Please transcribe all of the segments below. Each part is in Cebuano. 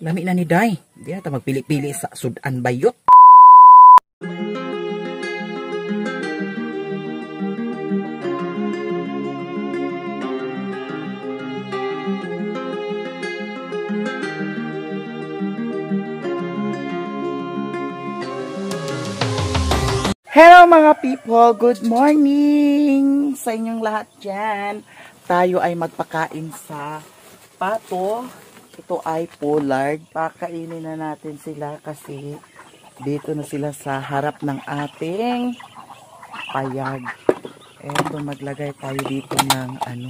Lami na ni Day. Di na ta magpili-pili sa sudan bayot. Hello mga people! Good morning sa inyong lahat dyan. Tayo ay magpakain sa pato. Ito ay pollard. Pakainin na natin sila kasi dito na sila sa harap ng ating payag. Eto, maglagay tayo dito ng ano,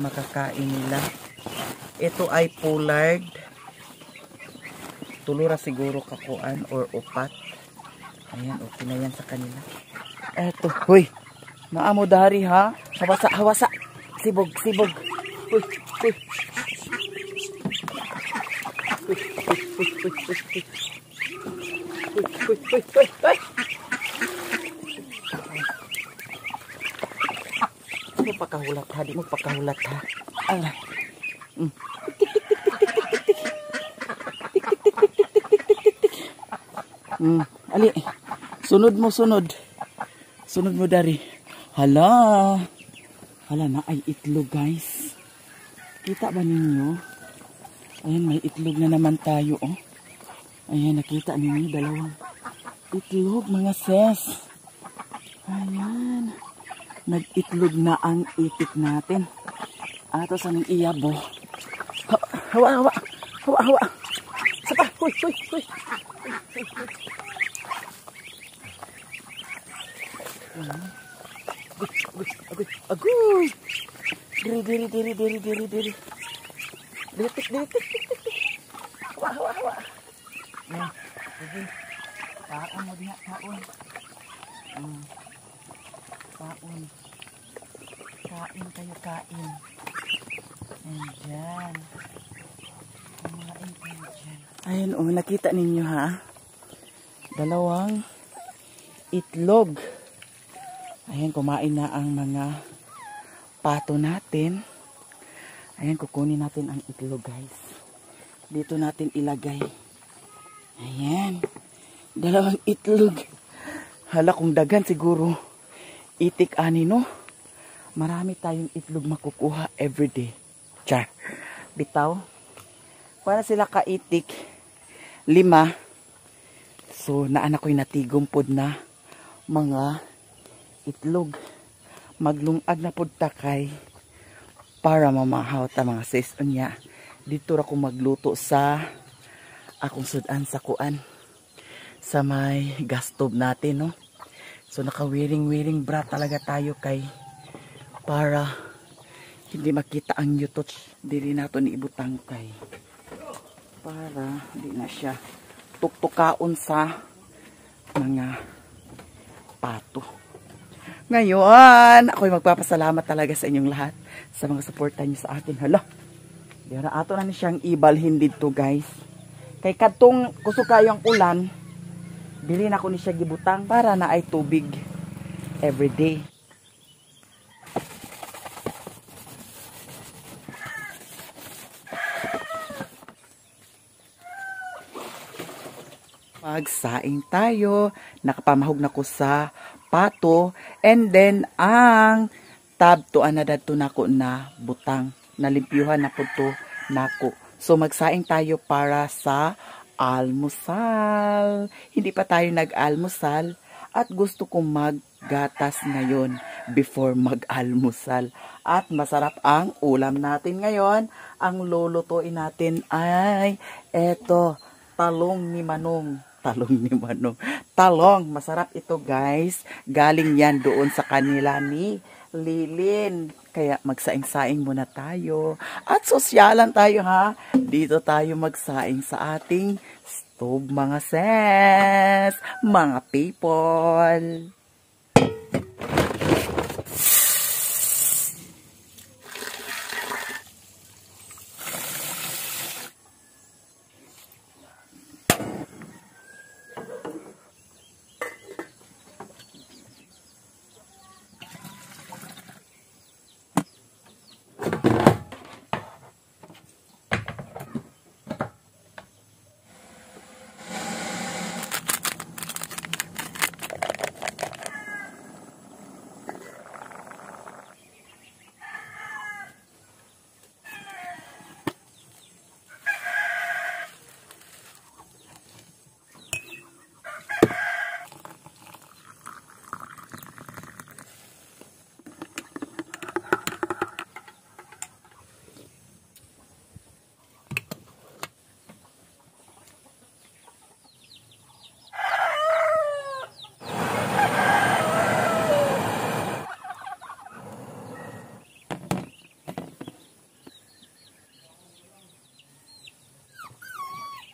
makakain nila. Ito ay pollard. Tulura siguro kakuan or upat. Ayan, okay na yan sa kanila. Eto, huy. Naamo dari ha. Hawasa, hawasa. Sibog, sibog. Huy, huy. Huy, huy, huy, huy, huy. Huy, huy, huy, huy, huy. Di mo pakahulat ha, di mo pakahulat ha. Ala. Tik, tik, tik, tik, tik, tik, tik, tik. Tik, tik, tik, tik, tik, tik, tik, tik, tik. Ali. Sunod mo, sunod. Sunod mo dari. Hala. Hala na ay itlog, guys. Kita ba ninyo? Ayan, may itlog na naman tayo, oh. Ayan, nakita ninyo dalawang itlog, mga sis. Ayan. Nag-itlog na ang itik natin. Ato sa ning iyabo. Hawa, hawa. Hawa, hawa. Sapa. Huy, huy, huy. Huy, huy. Agoy, agoy, agoy. Diri, diri, diri, diri, diri, diri. Diri, tik, diri, tik, tik, tik, tik. Hawa, hawa, hawa. Ayan, sige. Kaon mo diha, kaon. Kaon. Kain kayo, kain. Ayan, dyan. Kumain kayo dyan. Ayan, oh, nakita ninyo ha. Dalawang itlog. Ayan, kumain na ang mga pato natin. Ayan, kukunin natin ang itlog, guys. Dito natin ilagay. Ayan. Dalawang itlog. Hala, kung dagan siguro itik ani, no? Marami tayong itlog makukuha everyday. Char. Bitaw. Para sila kaitik. 5. So, naan ako'y natigumpod na mga itlog. Maglungag na pud ta kay para mamahaw ta mga sis. Unya, dito ra ko magluto sa akong sudan sa kuan, sa may gas stove natin, no? So naka-wearing-wearing bra talaga tayo kay para hindi makita ang yutot. Dili nato ni ibutang kay para di na siya tuktukaon sa mga pato. Ngayon, ako'y magpapasalamat talaga sa inyong lahat sa mga suporta niyo sa akin. Hala, dira ato na ni siyang ibalhin dito, guys. Kay kadtong kusog kayo ang ulan, dili na ko ni siya gibutang para na ay tubig everyday. Magsaing tayo. Nakapamahog na ko sa pato. And then, ang tab to anadadto nako na butang. Nalimpyuhan na po to nako. So, magsaing tayo para sa almusal. Hindi pa tayo nag-almusal. At gusto kong maggatas ngayon before mag-almusal. At masarap ang ulam natin ngayon. Ang lulutuin natin ay eto, talong ni Manong. Talong ni Manong. Talong. Masarap ito, guys. Galing yan doon sa kanila ni Lilin. Kaya magsaing-saing muna tayo. At sosyalan tayo, ha. Dito tayo magsaing sa ating stove, mga sis. Mga people.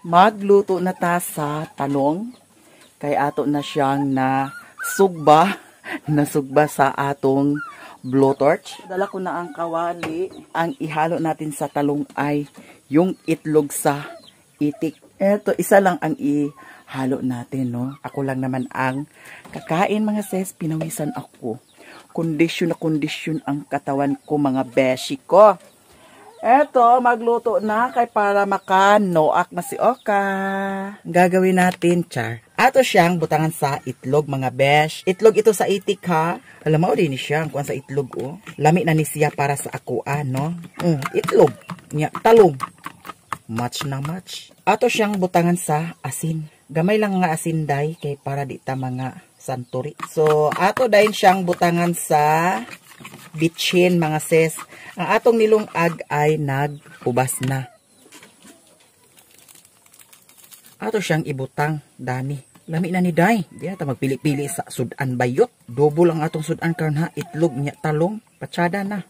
Magluto na ta sa talong. Kay ato na siyang nasugba. Nasugba sa atong blowtorch. Dala ko na ang kawali. Ang ihalo natin sa talong ay yung itlog sa itik. Eto, isa lang ang ihalo natin, no? Ako lang naman ang kakain, mga sis. Pinawisan ako. Kondisyon na kondisyon ang katawan ko, mga beshi ko. Eto, magluto na kay para makanoak na si Oka. Ang gagawin natin, char. Ato siyang butangan sa itlog, mga besh. Itlog ito sa itik, ha? Alam mo, din siya ang kuan sa itlog, oh. Lami na ni siya para sa akoa, no? Itlog. Nya, talong. Match na match. Ato siyang butangan sa asin. Gamay lang nga asin, day, kay para di ta mga santuri. So, ato dayon siyang butangan sa bitchin, mga sis. Ang atong nilungag ay nagubas na. Ato siyang ibutang, dani. Lami na ni day. Di ata magpili-pili sa sudan bayot. Double ang atong sudan karon ha. Itlog niya talong. Patsada na.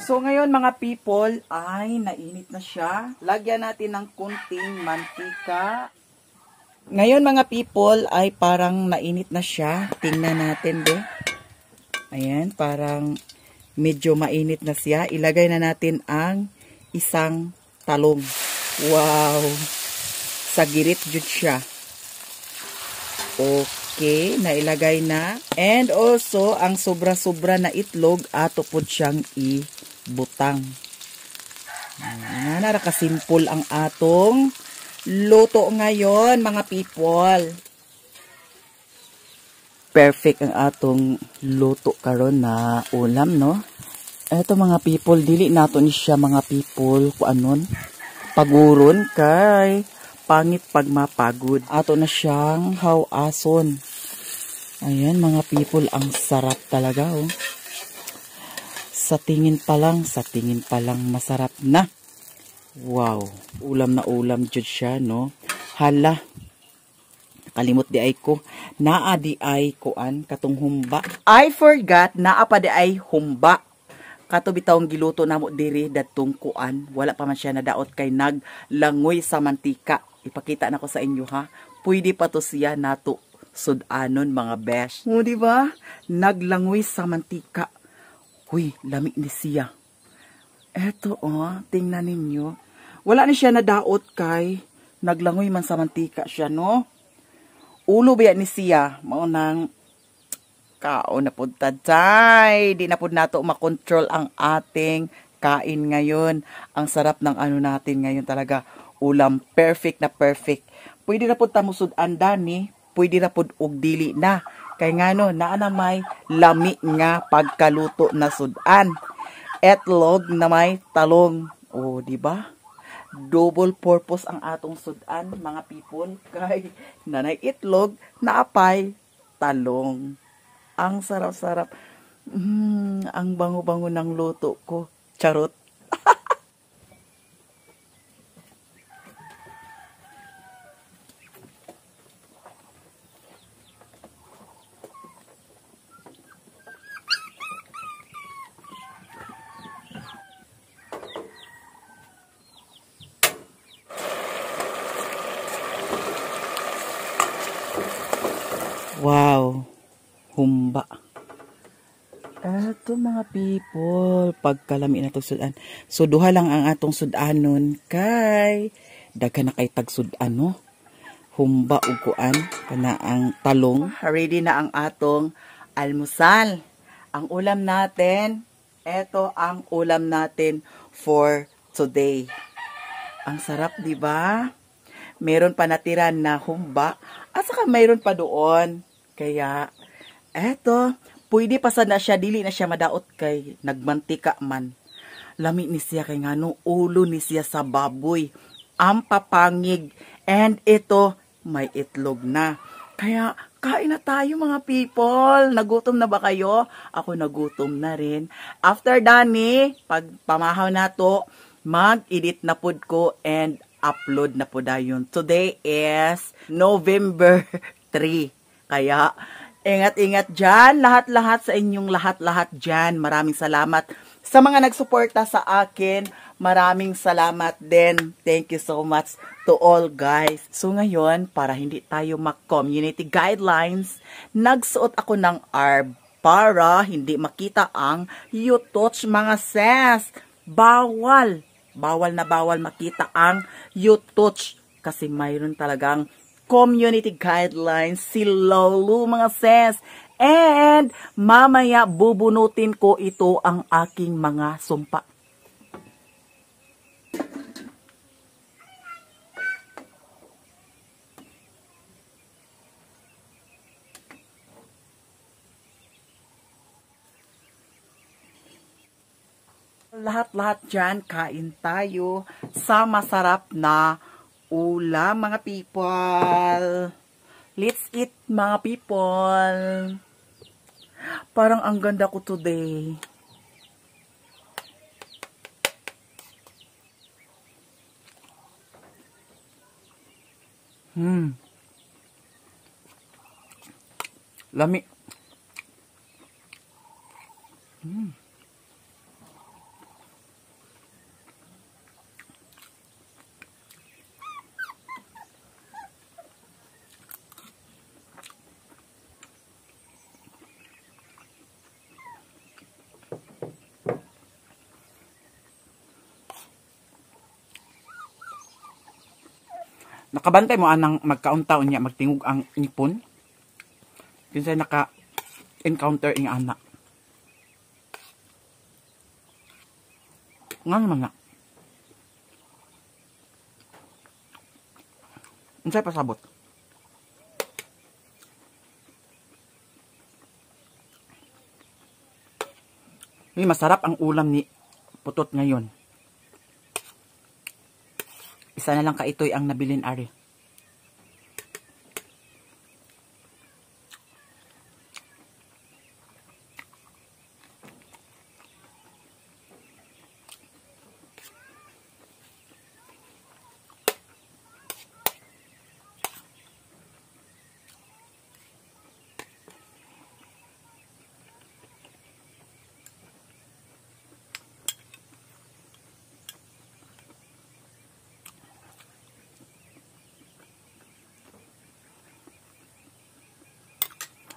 So ngayon mga people ay nainit na siya. Lagyan natin ng kunting mantika. Ngayon mga people ay parang nainit na siya. Tingnan natin be. Ayan, parang medyo mainit na siya. Ilagay na natin ang isang talong. Wow! Sagirit jud siya. Okay, nailagay na. And also, ang sobra-sobra na itlog, ato pod siyang ibutang. Ayan, nara-kasimple ang atong luto ngayon, mga people. Perfect ang atong luto karon na ulam, no? Eto mga people, dili nato ni siya mga people kung anon paguron kay pangit pag mapagod. Ato na siyang hawason. Ayan mga people, ang sarap talaga, oh. Sa tingin pa lang masarap na. Wow, ulam na ulam jud siya, no? Hala. Kalimot di ay ko. Naa di ay kuan katong humba. I forgot naa pa di ay humba. Kato bitawng giluto namo diri dadtong kuan. Wala pa man siya nadaot kay naglangoy sa mantika. Ipakita na ko sa inyo ha. Pwede pa to siya nato sudanon mga besh. O, di ba? Naglangoy sa mantika. Huy, lami ni siya. Eto oh, tingnan ninyo. Wala ni siya nadaot kay naglangoy man sa mantika siya, no? Ulo ba ni siya? Mao nang kaon na pud taday. Di na pud nato makontrol ang ating kain ngayon. Ang sarap ng ano natin ngayon talaga. Ulam, perfect na perfect. Pwede na pud ta musud-an dani, pwede na pud og dili na. Kay ngano, naa na may lami nga pagkaluto na sudan. Etlog na may talong. O, di ba? Double purpose ang atong sudan, mga people. Kay nanay itlog, naapay talong. Ang sarap-sarap. Ang bango-bango ng luto ko. Charot. Wow, humba. Eto mga people, pagkalami na itong sudan. So duha lang ang atong sudanon kay daghan na kay tag-sudan, no? Humba ug kuan kana ang talong. Ready na ang atong almusal. Ang ulam natin, eto ang ulam natin for today. Ang sarap, di ba? Meron pa natira na humba at saka mayroon pa doon. Kaya, eto, pwede pa sana siya, dili na siya madaot kay nagmantika man. Lami ni siya kay ngano, ulo ni siya sa baboy. Ang papangig. And ito, may itlog na. Kaya, kain na tayo mga people. Nagutom na ba kayo? Ako nagutom na rin. After dani, pag pamahaw na to, mag-edit na pod ko and upload na po dayon. Today is November 3. Kaya, ingat-ingat dyan. Lahat-lahat sa inyong lahat-lahat dyan. Maraming salamat sa mga nagsuporta sa akin. Maraming salamat din. Thank you so much to all, guys. So ngayon, para hindi tayo mag-community guidelines, nagsuot ako ng ARB para hindi makita ang yutoch, mga sis. Bawal. Bawal na bawal makita ang yutoch kasi mayroon talagang community guidelines si Lolo, mga sis. And mamaya bubunutin ko ito ang aking mga sumpa. Lahat-lahat dyan, kain tayo sa masarap na ulam, mga people. Let's eat, mga people. Parang ang ganda ko today. Lami. Nakabantay mo anang magkauntaon niya magtingog ang ipon. Kinsay naka-encounter ing anak. Nga naman na. Unsay pasabot? May masarap ang ulam ni Putot ngayon. Isa na lang kaitoy ang nabilin, ari.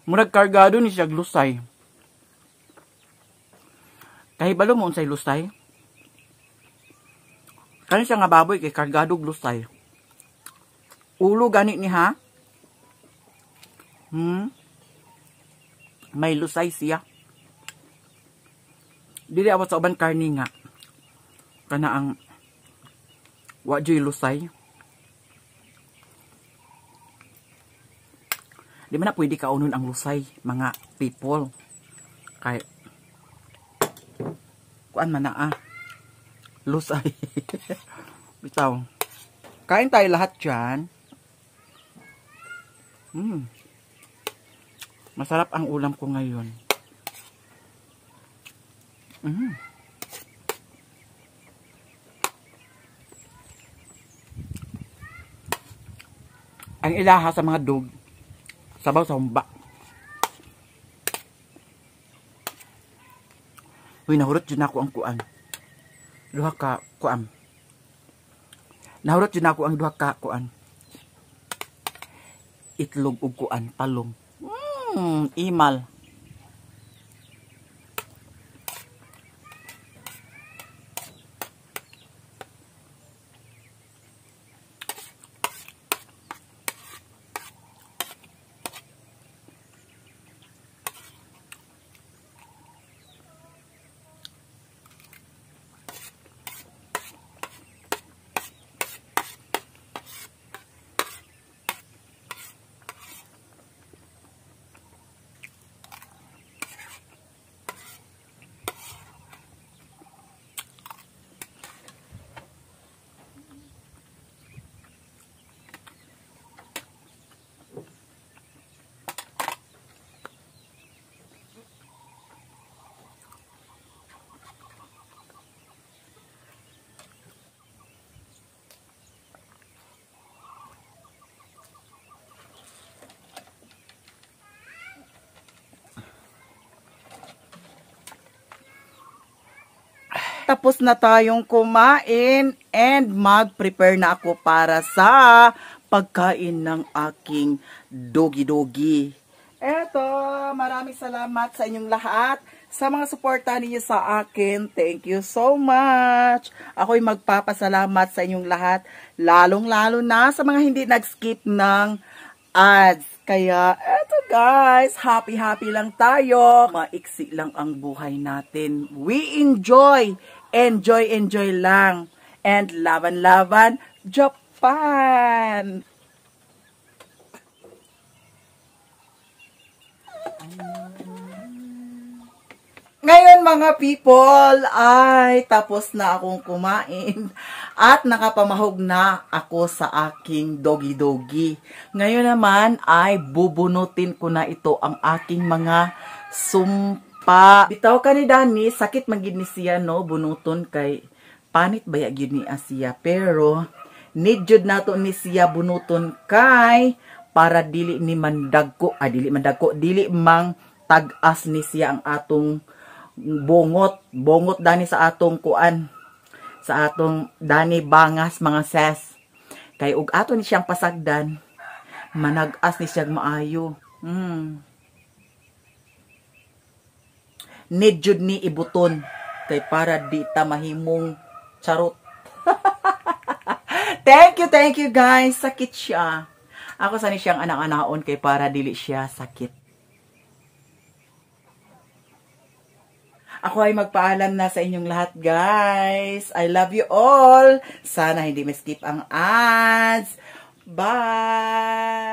Murag kargado ni siya lusay. Kahibalo mo unsay lusay? Kani siya nga baboy kay kargado og lusay. Ulo gani ni ha? May lusay siya. Dili awat sa uban karni nga. Kana ang wa joy lusay. Di man na pwede kaunon ang lusay, mga people. Kay kuan man na lusay. Bitaw. Kain tayo lahat dyan. Masarap ang ulam ko ngayon. Ang ilaha sa mga dog, sabaw sa humba. Uy, nahurot dyan ako ang kuan. Duha ka kuan. Nahurot dyan ako ang duha ka kuan. Itlog ug kuan, talong. Imal. Tapos na tayong kumain and mag-prepare na ako para sa pagkain ng aking doggy-doggy. Eto, maraming salamat sa inyong lahat sa mga suporta ninyo sa akin. Thank you so much. Ako'y magpapasalamat sa inyong lahat, lalong-lalo na sa mga hindi nag-skip ng ads. Kaya, eto guys, happy-happy lang tayo. Maiksi lang ang buhay natin. We enjoy. Enjoy, enjoy lang. And laban-laban, Japan! Ngayon, mga people, ay tapos na akong kumain at nakapamahog na ako sa aking doggy-doggy. Ngayon naman ay bubunutin ko na ito ang aking mga sumpa. Bitaw ka ni Dani, sakit man gid ni siya, no, bunuton kay panit baya gyud ni Asiya, pero need jud nato ni siya bunuton kay para dili ni mandagko, ay dili mandagko, dili mang tag-as ni siya ang atong bongot, bongot dani sa atong kuan, sa atong dani bangas, mga ses. Kay og ato ni siyang pasagdan, manag-as ni siyang maayo. Need jud ni ibuton kay para di ta mahimong charot. Thank you guys. Sakit siya. Ako sa ni siyang anak-anaon kay para dili siya sakit. Ako ay magpaalam na sa inyong lahat, guys. I love you all. Sana hindi ma-skip ang ads. Bye!